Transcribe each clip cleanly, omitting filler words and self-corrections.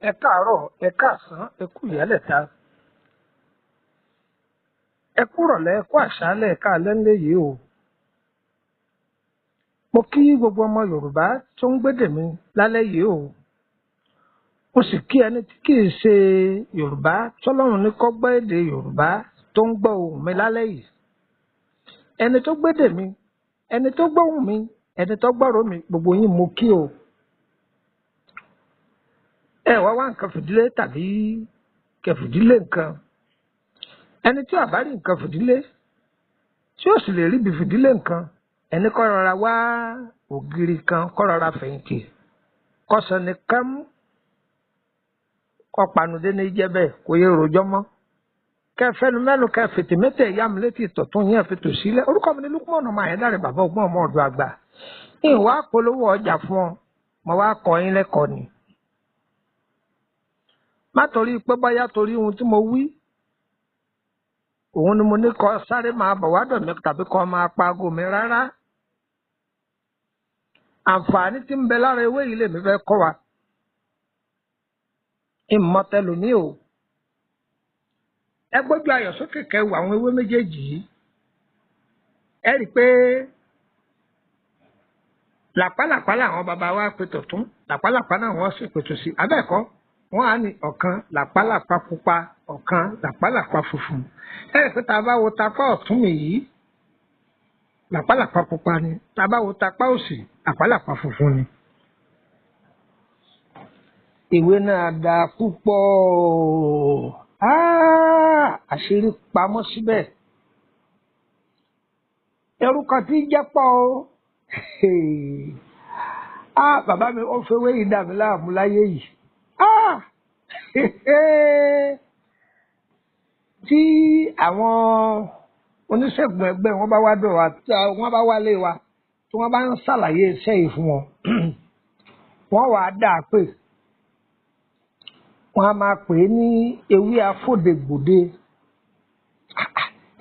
Ẹ káàárọ̀, ẹ káàsán, ẹ kú ìyálẹ̀ta, ẹ kú ìrọ̀lẹ́, ẹ kú àṣálẹ́, ẹ káalẹ́ ńlé yìí o. Mo kí gbogbo ọmọ Yorùbá tó ń gbédè mi lálẹ́ yìí o. Mo sì kí ẹni tí kì í ṣe Yorùbá tọ́lọ́run ní kó gbọ́ èdè Yorùbá tó ń gbọ́ ohùn mi lálẹ́ yìí. Ẹni tó gbédè mi, ẹni tó gbóhùn mi, ẹni tó gbọ́rọ̀ mi, gbogbo yín mo kí o. Ẹ wá wá nǹkan fìdílé tàbí kẹfìdílé nǹkan. Ẹni tí ò bá rí nǹkan fìdílé, tí ó sì lè ríbi fìdílé nǹkan, ẹni kó rọra wá ògiri kan kó rọra fẹ̀yìntì, kó sọ ní kámú, kó panudé ní jẹ́ bẹ́ẹ̀ kó yé rojọ́ mọ́. Kẹ fẹnu mẹ́nu kẹ fètè mẹ́tẹ̀ ìyá mi létí ìtọ̀tún yẹn fi tò sílẹ̀. Orúkọ mi ni Lukman ọmọ Àyẹ̀dáre bàbá ọgbọ́n ọmọ ọ̀dọ̀ àgbà. Ìwà polówó ọjà fún ọ, mo wá kọ́ yín lẹ́kọ̀ọ́ ni. Má torí pé bóyá torí ohun tí mo wí, òun ni mo ní kó sáré máa bọ̀ wá dọ̀ mí tàbí kó máa pa aago mi rárá. Àǹfààní tí ń bẹ lára ewé yìí lèmi fẹ́ kọ́ wa. Ìmọ̀tẹ́lòmí o. Ẹ gbójú ayọ̀ sókè kẹ́ wo àwọn ewé méjèèjì yìí. Ẹ rí i pé làpálàpá làwọn bàbá wa pe tọ̀tún, làpálàpá náà wọ́n sì pe tòsì. Abẹ́ẹ̀kọ́, wọ́n á ní ọ̀kan làpálàpá pupa, ọ̀kan làpálàpá funfun. Ẹ rí i pé tá a bá wo tapá ọ̀tún mi yìí, làpálàpá pupa ni. Tá a bá wo tapá òsì, làpálàpá funfun ni. Ìwé náà dáa púpọ̀. Àṣírí pamọ́ síbẹ̀. Ẹrú kan tí ń jẹ́ pọ̀ o. Bàbá mi ó fewé yìí dà mí láàmú láyé yìí. Tí àwọn oníṣègùn ẹgbẹ́ wọn bá wá dọ̀ wá, tí wọ́n bá wálé wa, tí wọ́n bá ń ṣàlàyé iṣẹ́ yìí fún wọn, wọ́n wàá dà á pè. Wọ́n á máa pè é ní ewé afódegbòde.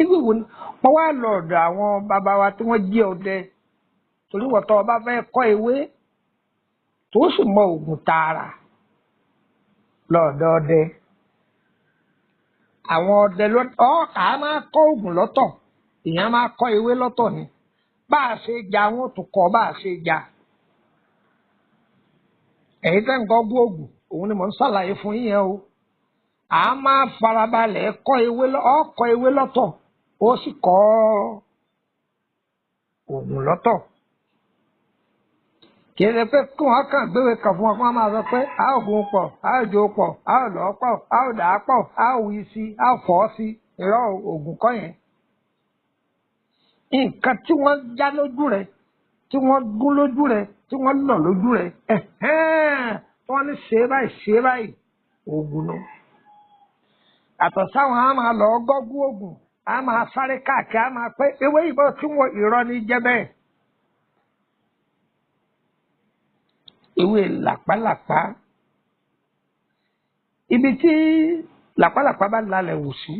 Ewé wo ni? Wọ́n wá lọ ọ̀dọ̀ àwọn bàbá wa tí wọ́n jẹ́ ọdẹ. Torí wọ́n tọ́ ọba fẹ́ kọ́ ewé tó sì mọ òògùn tààrà lọ́dọ̀ ọdẹ. Àwọn ọdẹ ọ̀ọ́kà á máa kọ́ òògùn lọ́tọ̀, èèyàn máa kọ́ ewé lọ́tọ̀ ni. Bá a ṣe ja, wọ́n tún kọ́ bá a ṣe ja. Ẹ̀yin tẹ́ ń kọ́ bú òògùn, òun ni mò ń ṣàlàyé fún yín yẹn o. À máa farabalẹ̀ kọ́ ewé ọkọ̀ ewé lọ́tọ̀, ó sì kọ́ òògùn lọ́tọ̀. Kì í ṣe pé kí wọ́n kàn gbéwèé kan fún wọn kí wọ́n máa sọ pé a ò gun pọ̀, a ò jó pọ̀, a ò lọ́ pọ̀, a ò dà á pọ̀, a ò wí sí, a ò fọ́ sí. Irọ́ òògùn kọ́ yẹn. Nǹkan tí wọ́n já lójú rẹ̀, tí wọ́n gún lójú rẹ̀, tí wọ́n lọ̀ lójú rẹ̀, tí wọ́n ní ṣe báyìí, ṣe báyìí, òògùn nu. Àtọ̀ sáwọn á máa lọ gọ́gú òògùn, á máa sáré káàkiri, á máa pé ewé ìbọn tí wọ́n irọ́ ní jẹ́ bẹ́ẹ̀. Ewé làpálàpá. Ibi tí làpálàpá bá lalẹ̀ wò sí,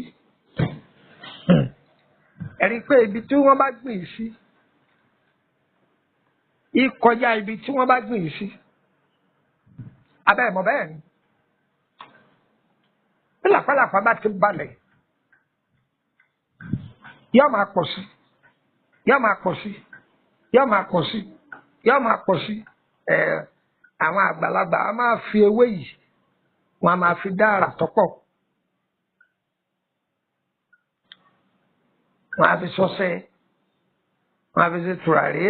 ẹ rí i pé ibi tí wọ́n bá gbìn sí, ìkọjá ibi tí wọ́n bá gbìn sí. Abẹ́ ẹ̀ mọ̀ bẹ́ẹ̀ ni. Bí làpálàpá bá ti balẹ̀, yóò máa pọ̀ sí, yóò máa pọ̀ sí, yóò máa pọ̀ sí, yóò máa pọ̀ sí. Àwọn àgbàlagbà a máa fi ewé yìí, wọ́n a máa fi dá àrà tọ́pọ̀. Wọ́n á fi ṣọṣẹ, wọ́n á fi ṣe tùràrí,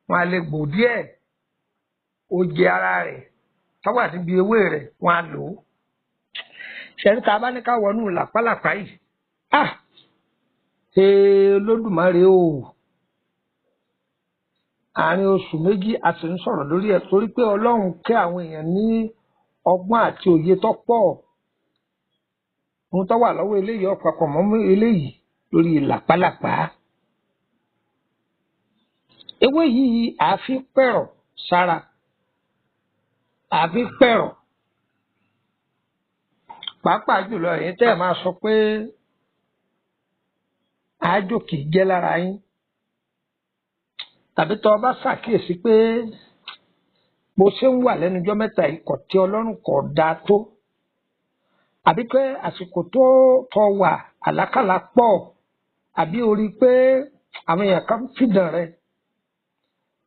wọ́n á lè gbò díẹ̀, oje ara rẹ̀ tọ́wọ́ àti bí ewé rẹ̀ wọ́n á lò ó. Ṣẹ̀rí tá a bá ní ká wọnú làpálàpá yìí. Olódùmarè o. Àárín oṣù méjì a sì ń sọ̀rọ̀ lórí ẹ̀ torí pé Ọlọ́run kẹ́ àwọn èèyàn ní ọgbọ́n àti òye tó pọ̀. Ohun tó wà lọ́wọ́ eléyìí ọ̀pọ̀pọ̀ mọ́ eléyìí lórí làpálàpá. Ewé yìí àá fi pẹ̀rọ̀ sára, àá fi pẹ̀rọ̀. Pàápàá jùlọ ẹ̀yin tẹ́ ẹ̀ máa sọ pé àájò kì í jẹ́ lára yín. Tàbí tọ́ ọ bá ṣàkíyèsí pé Bó ṣe ń wà lẹ́nujọ́ mẹ́ta yìí kò tẹ́ Ọlọ́run, kò dáa tó, àbí pé àsìkò tó tọ́ wà àlákàlà pọ̀, àbí o rí i pé àwọn èèyàn kan fìdàn rẹ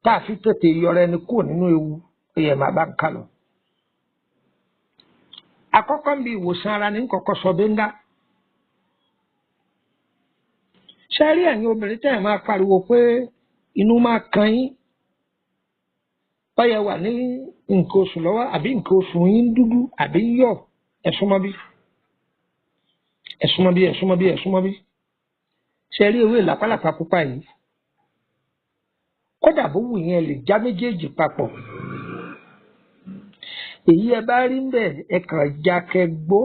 tá a fi tètè yọra ẹni kúrò nínú ewu, ó yẹ máa bá ń kà lọ. Àkọ́kọ́ ń bi ìwòsàn ara ní kọ́kọ́ sọ bẹ́ńgá. Ṣé rí ẹ̀yin obìnrin tẹ́ ẹ̀ máa pariwo pé inú máa kan yín, báyẹ̀ wà ní nǹkan oṣù lọ́wọ́ àbí nǹkan oṣù yín dúdú àbí ń yọ̀, ẹ súnmọ́ bí, ẹ súnmọ́ bí, ẹ súnmọ́ bí, ẹ súnmọ́ bí. Ṣé rí ewé làpálàpá pupa yìí? Kódà bó wù yẹn lè já méjèèjì papọ̀. Èyí ẹ bá rí ń bẹ̀, ẹ kàn já kẹ gbó,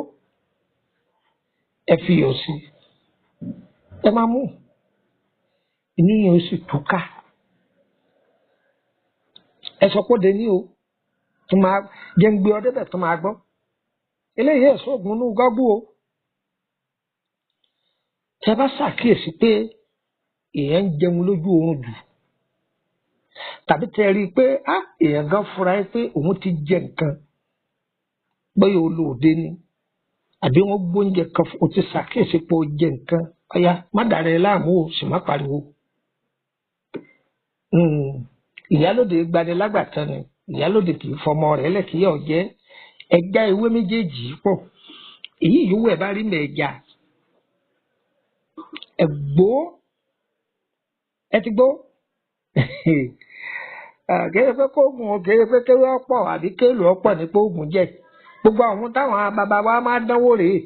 ẹ fi iyọ̀ sí i, ẹ máa mú, inú yẹn ó sì túká. Ẹ sọ pé ó de ní o, tó máa jẹ́ ń gbé ọ débẹ̀ tó máa gbọ́. Eléyìí ẹ̀ sóògùn inú gọ́gbó o. Tẹ bá ṣàkíyèsí pé èèyàn ń jẹun lójú oorun jù, tàbí tẹ rí i pé á èèyàn gan fura ẹ pé òun ti jẹ nǹkan, bóyá olóòde ni àbí wọ́n gbóúnjẹ kan fún o, ti ṣàkíyèsí pé o jẹ nǹkan, ọ̀ya má dàrẹ́ láàmú o, sì má pariwo. Ìyálòde gbani lágbàtàn ni, ìyálòde kì í fọmọ rẹ̀ lẹ́kìyà ọ̀jẹ́. Ẹja ewé méjèèjì pọ̀, èyí yòówù ẹ bá rí mẹ́ẹ̀ja, ẹ gbó, ẹ ti gbó. Kéré pé kóògùn o, kéré pé kéwé ọ̀pọ̀ àbí kéèlù ọ̀pọ̀ ní pé oògùn jẹ. Gbogbo àwọn táwọn bàbá wa máa dánwò rèé.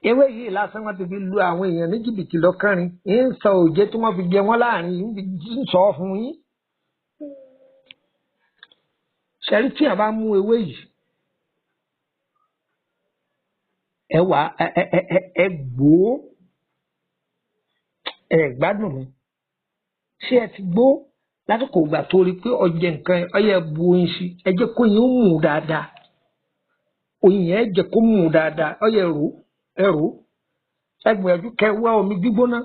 Ewé yìí lásán wọ́n ti fi lu àwọn èèyàn ní jìbìtì lọ́kànrin. Ń sọ òjé tí wọ́n fi jẹ wọ́n láàrin, ń sọ fún yín. Ṣẹ̀rí tí a bá mú ewé yìí, ẹ wà ẹ ẹ ẹ ẹ gbó, ẹ gbádùn mi. Ṣé ẹ ti gbó lásìkò ìgbà tó rí pé ọjẹ nǹkan ọyẹ bu oyin sí, ẹ jẹ́ kó oyin ó mú un dáadáa. Oyin yẹn jẹ́ kó mú un dáadáa, ọyẹ rò, ẹ rò. Ẹ gbìyànjú kẹ́ wá omi gbígbóná,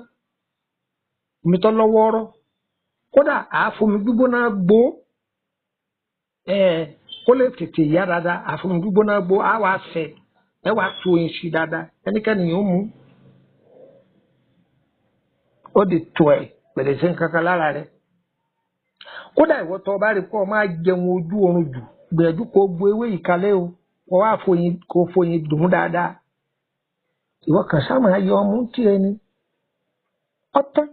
omi tó lọ́wọ́ọ́rọ́. Kódà àáfomi gbígbóná gbó, ẹ kó lè tètè yá dáadáa, àfomi gbígbóná gbó, á wàá sẹ, ẹ wàá tu oyin sí dáadáa, ẹnikẹ́ni yóò mú. Ó di tù ẹ̀ pẹ̀lẹ́ sí nǹkan kan lára rẹ̀. Kódà ìwọ tó o bá rí pé o máa jẹun ojú oorun jù, gbìyànjú kó o gbó ewé yìí kalẹ̀ o, kó wá foyin, kó foyin dùn dáadáa. Ìwọ kàn sá máa yọ ọmú tí ẹni ọtán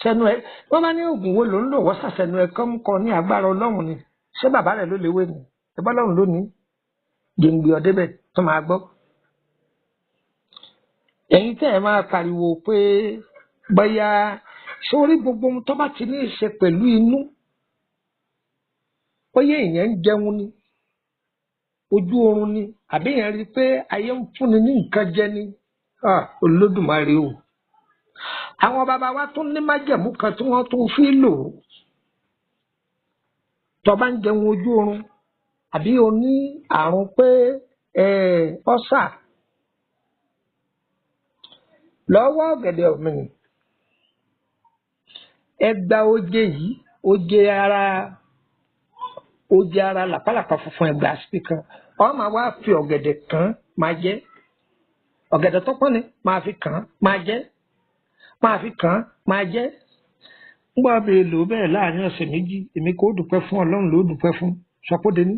sẹnu ẹ. Wọn bá ní oògùn wo ló ń lò, wọ́n ṣàṣẹnu ẹ kọ́ ń kọ ní agbára Ọlọ́run ni. Ṣé bàbá rẹ̀ ló léwé ni? Ẹbá Ọlọ́run ló ní jẹ̀ǹgbì ọ̀dẹ́bẹ̀ tó máa gbọ́. Ẹ̀yin tẹ́ ẹ máa pariwo pé bóyá sórí gbogbo ohun tó bá ti ní í ṣe pẹ̀lú inú, bóyá èèyàn ń jẹun ni, ojú oorun ni, àbí èèyàn rí i pé ayé ń fúnni ní nǹkan jẹ ni, Olódùmarè o. Àwọn bàbá wa tún ní májẹ̀mú kan tí wọ́n tún fi lò ó. Tó bá ń jẹun ojú oorun àbí o ní àrùn pé ọ́sà, lọ́wọ́ ọ̀gẹ̀dẹ̀ ọ̀mìnì, ẹ gba oje yìí, oje ara, oje ara làpálàpá funfun, ẹ gbà síbi kan. Ọ máa wá fi ọ̀gẹ̀dẹ̀ kan máa jẹ. Ọ̀gẹ̀dẹ̀ tó pọ́n ni máa fi kàn máa jẹ, máa fi kàn máa jẹ. Ńgbà bẹ́ẹ̀ lò bẹ́ẹ̀ láàrin ọ̀sẹ̀ méjì, èmi kò dúpẹ́ fún Ọlọ́run ló dúpẹ́ fún sọpọ́dé ní.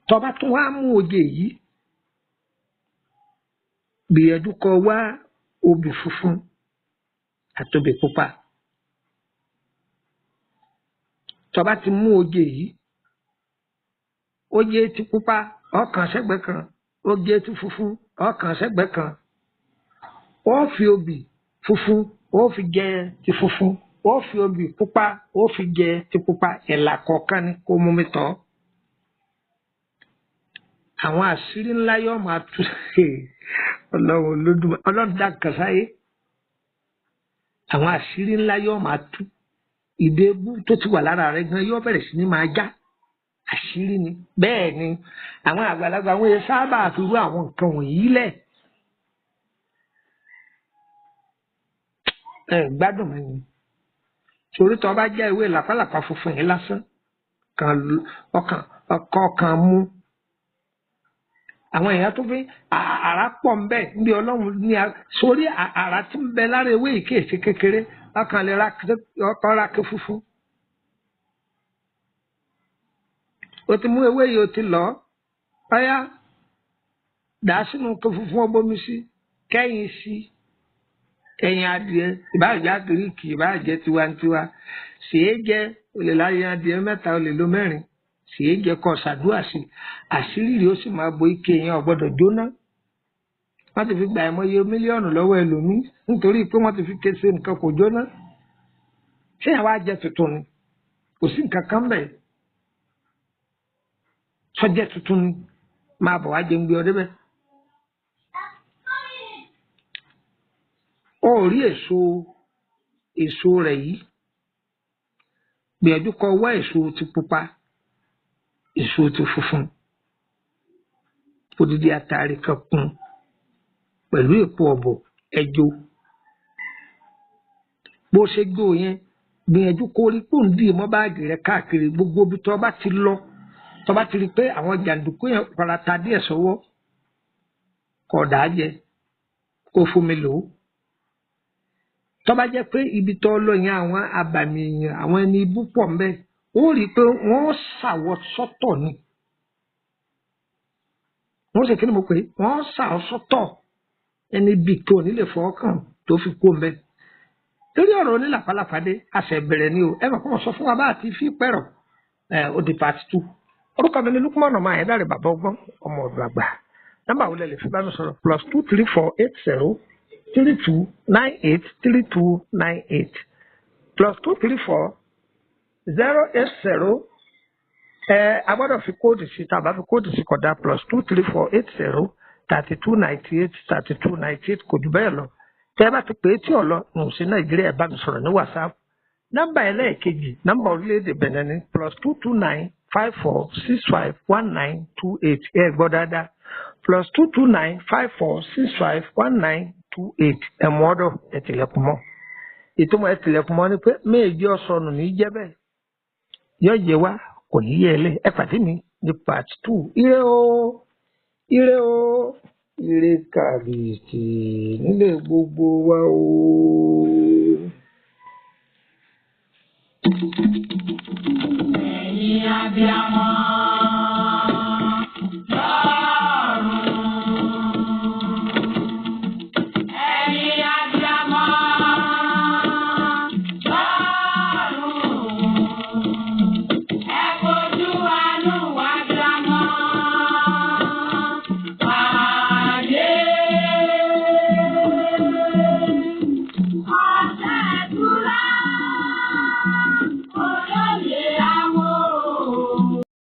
Tó bá tún wá mú oje yìí, gbìyànjú kó wá obì funfun àti obì pupa. Tó bá ti mú oje yìí, oje ti pupa ọ̀kan sẹ́gbẹ̀ẹ́ kan, oje ti funfun ọ̀kan sẹ́gbẹ̀ẹ́ kan. Ó fi obì funfun ó fi jẹ ti funfun, ó fi obì pupa ó fi jẹ ti pupa. Ẹ̀là kọ̀ọ̀kan ni kó mú mi tọ́. Àwọn àṣírí ńlá yóò máa tú. Ọlọ́run Olódùmarè, Ọlọ́run dá nǹkan sáyé. Àwọn àṣírí ńlá yóò máa tú. Ìdèbú tó ti wà lára rẹ gan yóò bẹ̀rẹ̀ sí ní máa já. Àṣírí ni. Bẹ́ẹ̀ ni àwọn àgbàlagbà wọn yẹn sábà fi rú àwọn nǹkan wọ̀nyí lẹ̀. Ẹ gbádùn mi ni. Torí tó bá jẹ́ ewé làpálàpá funfun yìí lásán kan ọkàn ọkàn mú. Àwọn èèyàn tó fi àrà pọ̀ ń bẹ níbi Ọlọ́run ní sórí àrà tí ń bẹ lára ewé yìí kìí ṣe kékeré, ọkàn lè ra ké funfun. O ti mú ewé yìí, o ti lọ ọyá dà á sínú ké funfun, ọbomi sí kẹ́yìn sí ẹyin adìẹ, ìbáàjẹ́ àgíríkì, ìbáàjẹ́ tiwantiwa, ṣèé jẹ. O lè láyé adìẹ 3, o lè lo 4, ṣèé jẹ kó ṣàdúrà sí àṣírí rẹ̀, ó sì máa bo ike yẹn, ò gbọ́dọ̀ jóná. Wọ́n ti fi gba àìmọye mílíọ̀nù lọ́wọ́ ẹlòmíì nítorí pé wọ́n ti fi ké ṣe nǹkan kò jóná. Ṣé àwa jẹ tuntun ni? Kò sí nǹkan kan bẹ́ẹ̀. Sọ́jẹ́ tuntun ni, máa bọ̀ wá jẹun gbé ọ débẹ̀. Ó rí èso rẹ̀ yìí, gbìyànjú kó wá èso ti pupa, èso ti funfun, odidi atare kan kún pẹ̀lú èpo ọ̀bọ̀ ẹjọ́. Bó ṣe gbó yẹn, gbìyànjú kó rí pò ń dì mọ́ báàgì rẹ káàkiri gbogbo ibi tó bá ti lọ. Tó bá ti rí pé àwọn jàǹdùkú yẹn fara ta díẹ̀ sọ́wọ́, kó dà á jẹ, kó fún mi lò ó. Tó bá jẹ́ pé ibi tó lọ yẹn àwọn abàmì èèyàn, àwọn ẹni ibú pọ̀ ń bẹ, ó rí i pé wọ́n ṣàwọ̀ sọ́tọ̀ ni. Wọ́n ṣe kí ni mo pè é? Wọ́n ṣàwọ̀ sọ́tọ̀ ẹni ibi tó ní lè fọwọ́ kàn tó fi kó ń bẹ. Torí ọ̀rọ̀ onílàpálàpá dé, àṣẹ bẹ̀rẹ̀ ni o. Ẹ mọ̀ kó wọ́n sọ fún wa bá àti fi pẹ̀rọ̀ ó di part 2. Orúkọ mi ni Lukman ọmọ Ayédáre, bàbá ọgbọ́n, ọmọ ọ̀dọ̀ àgbà. Nọ́mbà wo lẹ lè fi bá mi sọ̀rọ̀? +234 80 32 98 32 98, +234 080. A gbọ́dọ̀ fi kóòdù sí, tá a bá fi kóòdù sí kódà +234 80 32 98 32 98, kò jù bẹ́ẹ̀ lọ. Tẹ́ ẹ bá ti pè é tí ò lọ, nù sí Nàìjíríà, ẹ bá mi sọ̀rọ̀ ní WhatsApp. Nọ́mbà ẹlẹ́ẹ̀kejì, nọ́mbà orílẹ̀-èdè Benin ní +229 54 65 19 28. Ẹ gbọ́ dáadáa, +229 54 65 19 28. Ẹ̀mú ọ̀dọ̀ ẹ tilẹ̀kùn mọ́. Ìtumọ̀ ẹ tilẹ̀kùn mọ́ ni pé méjì ọ̀sọ̀nù ní jẹ́ bẹ́ẹ̀. Yọ yẹ wá kò ní yẹ ẹ lẹ̀. Ẹ pàdé mi ní part 2. Ire o, ire o, ire kàbìtì nílé gbogbo wa o. Ẹ̀yin abiyamọ.